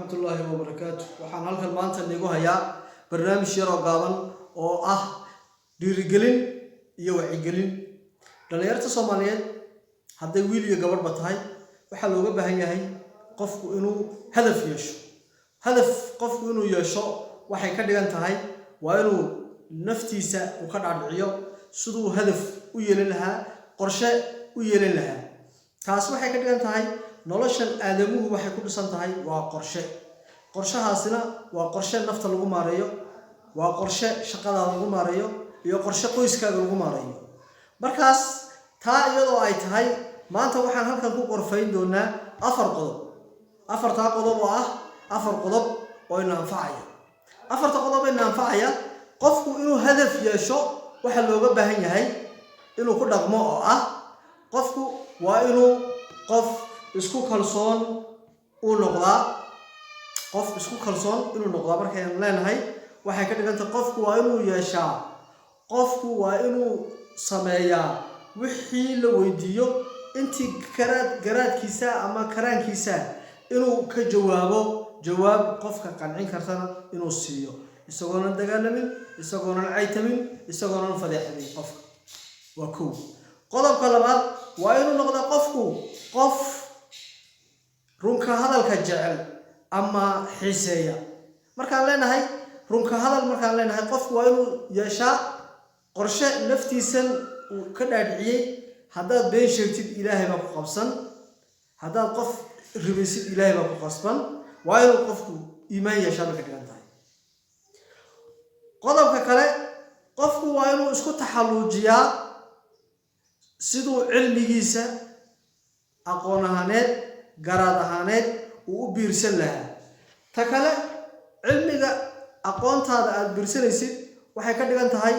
Waraxmatullaahi wabarakaatu. Waxaan halkan maanta niigu hayaa barnaamij yaroo gaaban oo ah dhiirigelin iyo wacyigelin dhallinyarta Soomaaliyeed. Hadday wiil iyo gabadhba tahay, waxaa looga baahan yahay qofku inuu hadaf yeesho. Hadaf qofku inuu yeesho waxay ka dhigan tahay waa inuu naftiisa uu ka dhaadhiciyo siduu hadaf u yeelin lahaa, qorshe u yeelin lahaa. Taasi waxay ka dhigan tahay noloshan aadamuhu waxay ku dhisan tahay waa qorshe. Qorshahaasina waa qorshe nafta lagu maareeyo, waa qorshe shaqadaada lagu maareeyo iyo qorshe qoyskaaga lagu maareeyo. Markaas taa iyadoo ay tahay, maanta waxaan halkan ku qorfayn doonaa afar qodob. Afartaa qodob oo ah afar qodob oo ina anfacaya. Afarta qodob ina anfacaya, qofku inuu hadaf yeesho waxaa looga baahan yahay inuu ku dhaqmo, oo ah qofku waa inuu qof isku kalsoon uu noqdaa. Qof isku kalsoon inuu noqdaa markaynu leenahay, waxay ka dhigantay qofku waa inuu yeeshaa, qofku waa inuu sameeyaa wixii la weydiiyo intii garaadkiisa ama karaankiisa inuu ka jawaabo, jawaab qofka qancin kartana inuu siiyo, isagoonan dagaalamin, isagoonan caytamin, isagoonan fadeexdayn qofka. Waa kow. Qodobka labaad waa inuu noqdaa qofku qof runka hadalka jecel ama xiiseeya. Markaan leenahay runka hadal, markaan leenahay qofku waa inuu yeeshaa qorshe naftiisan uu ka dhaadhiciyey. Haddaad been sheegtid, Ilaahay baa ku qabsan. Haddaad qof ribaysid, Ilaahay baa ku qasban. Waa inuu qofku iimaan yeeshaa bay ka dhigan tahay. Qodobka kale, qofku waa inuu isku taxalluujiyaa siduu cilmigiisa aqoon ahaaneed, garaad ahaaneed uu u biirsan lahaa. Ta kale, cilmiga aqoontaada aada biirsanaysid waxay ka dhigan tahay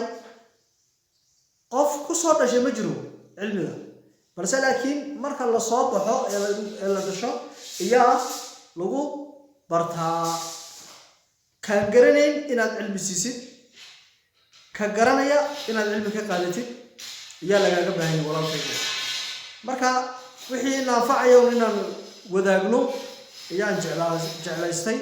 qof ku soo dhashay ma jiro cilmiga, balse laakiin marka lasoo baxo ee la dhasho iyaa lagu bartaa. Kaan garanayn inaad cilmi siisid, ka garanaya inaad cilmi ka qaadatid iyaa lagaaga baahanya, walaalkayga. Marka wixii ina anfacaya un inaan wadaagno ayaan jeclaystay,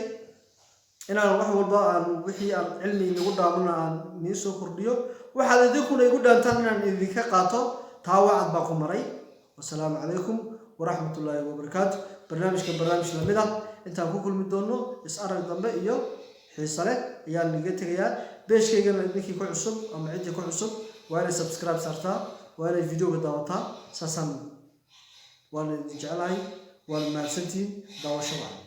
inaan wax walba aan wixii aan cilmi inagu dhaamana aan nii soo kordhiyo, waxaad idinkuna igu dhaantaan inaan idinka qaato. Taa wacad baa ku maray. Wasalaamu calaykum waraxmatullaahi wabarakaatu. Barnaamijka barnaamij lamid ah intaan ku kulmi doono, is arag dambe iyo xiise leh ayaan iga tegayaa. Page-kaygana ninkii ku cusub ama ciddii ku cusub waa inay subscribe saartaa, waa inay videoga daawataa. Saasaan waan idin jeclahay, waan mahadsantihiin. Daawasho wacan.